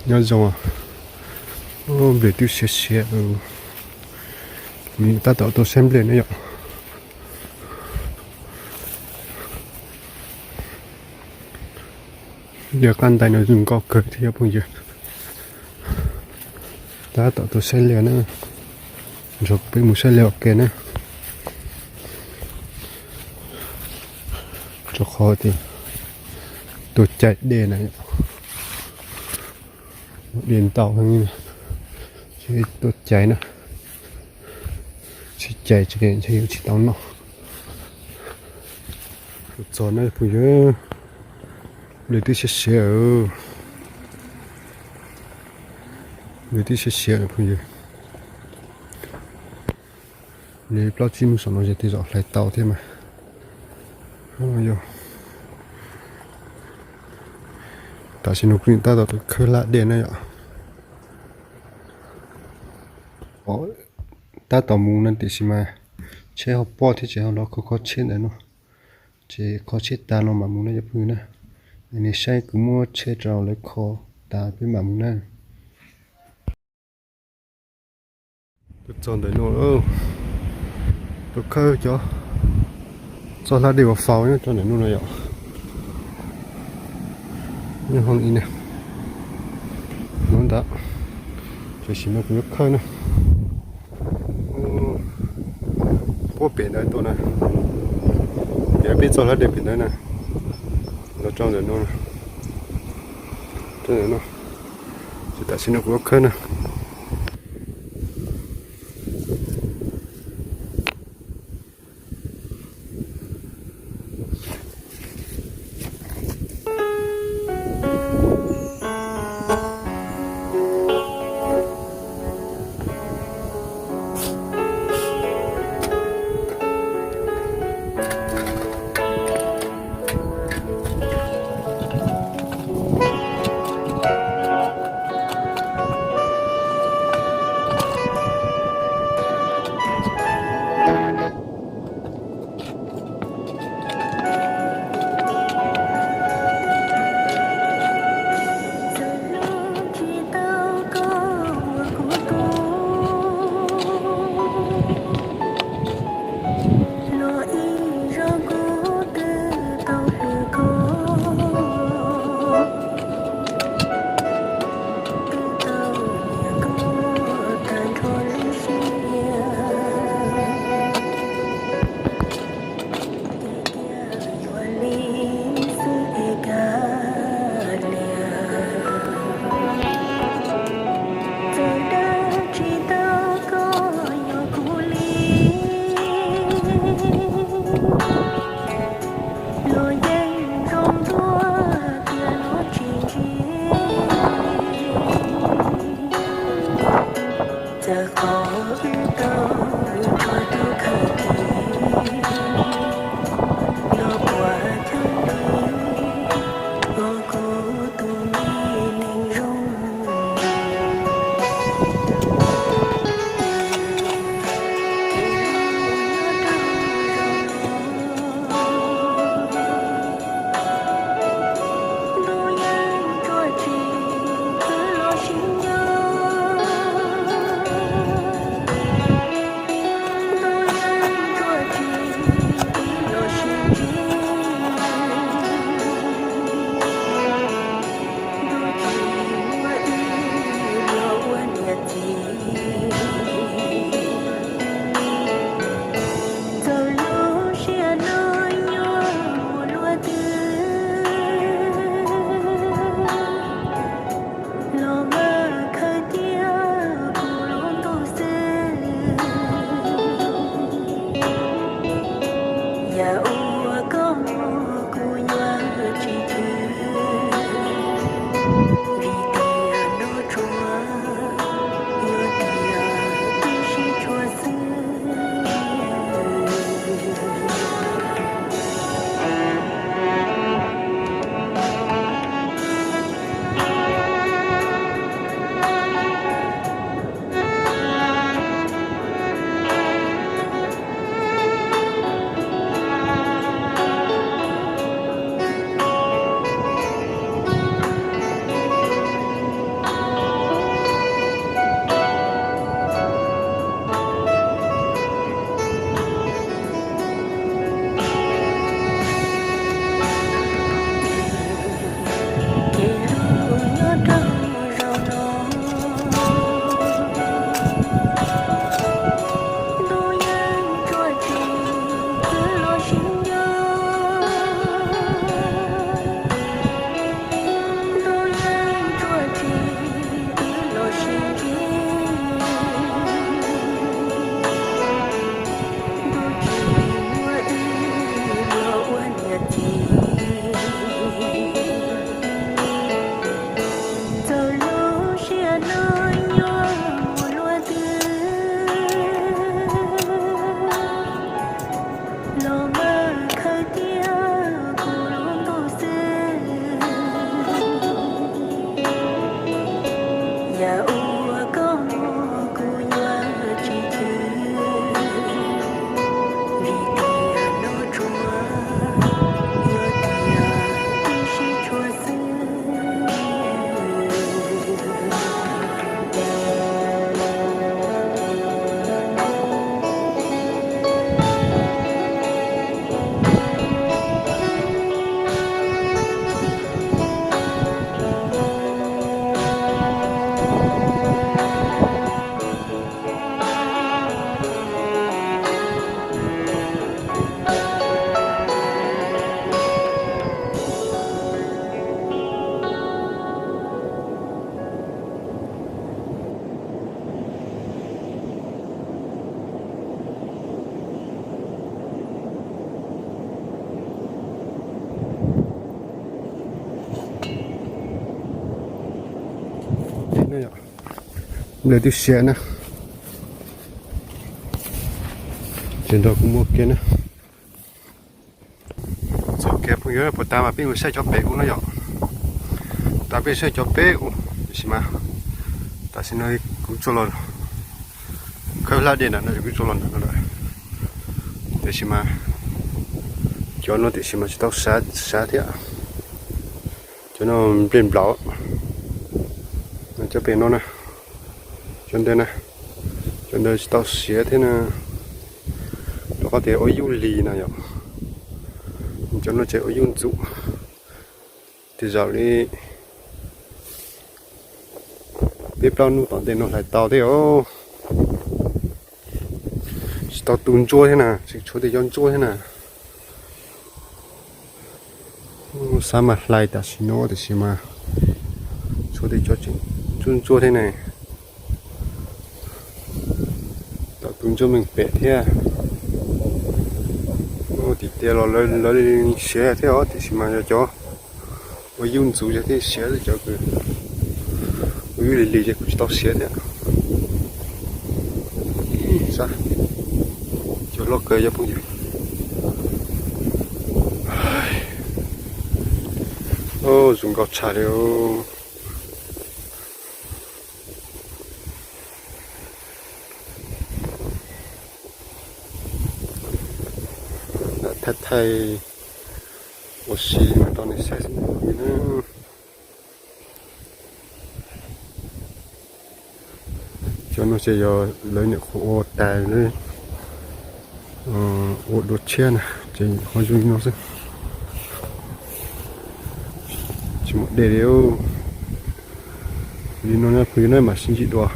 Nyob zoo, nplej twb siav siav, kuv tab tom tuaj saib nplej na yom. Yog qab ntais no zoo nkauj kawg thiab phooj ywg. Tab tom tuaj saib liaj na, nrog peb mus saib liaj ua ke na. Rau qhov tias tuaj caij dej na, dej ntau heev, tuaj caij na, tsis caij ces ntshe yuav tsis tau noj. Txog na phooj ywg, nplej twb siav siav, nplej twb siav siav phooj ywg. Nws plaub tsib hnub saum no ces tej zaum hlais tau thiab mas. Tam sim no kuv tab tom tuaj khawb hlab dej na yom. Tab tom mus no tiam sis mas tsheb ho poj thiab ces ho los kho kho tsheb ntawm no. Ces kho tsheb tas no mam mus na cov phooj ywg na. Nws saib kuv muab tsheb rau lawv kho tas peb mam mus na. Tuaj txog ntawm no, tuaj khawb cov txoj hlab dej uas faus nyob rau ntawm no no yom. Nyob hauv ib na, no ntawd, tam sim no kuv yuav khawb na. Puab pem ntawd tuaj na, peb txoj hlab dej pem ntawd na, los rau ntawm no, rau ntawm no, ces tam sim no kuv yuav khawb na. Nplej twb siav na. Ces nrog kuv mus ua ke na. Txoj kev phooj ywg, puas tas mas peb mus saib cov pem ub no yom. Tas peb saib cov pem ub, tiam sis mas tam sim no kuv tsuas los khawb hlab dej ntawm no, kuv tsuas los ntawm no lawm. Tiam sis mas cov no tiam sis mas tsis tau siav thiab. Cov no nplej nplaum. Cov pem no na, cov ntawd na, cov ntawd tsis tau siav thiab na. Rau qhov tias ua yuj lig na yom. Cov no ces ua yuj ntxum. Tej zaum li peb plaub hnub tom ntej no hlais tau thiab os. Tsis tau tu ntsuab thiab na, tseem tshuav tej cov ntsuab thiab na. Xav mas hlais tam sim no tiam sis mas tshuav tej cov tseem ntsuab ntsuab thiab ne. Tau tu ntsuab meej pem thiab. Tim tias los lawv siav thiab os, tiam sis mas yog cov ua yuj ntxuv ces thiaj siav, cov kws ua yuj lig lig ces kuj tsis tau siav thiab. Cov loj kawg cov phooj ywg. Zoo nkauj tshaj li. Thaij thaij ua si rau nej saib xwb na. Cov no ces yog lawv nyuam qhuav ua tas, ua dua tshiab na, ces ho zoo li no xwb. Tsis muaj dej li. Li no phooj ywg, nej mam sib ntsib dua.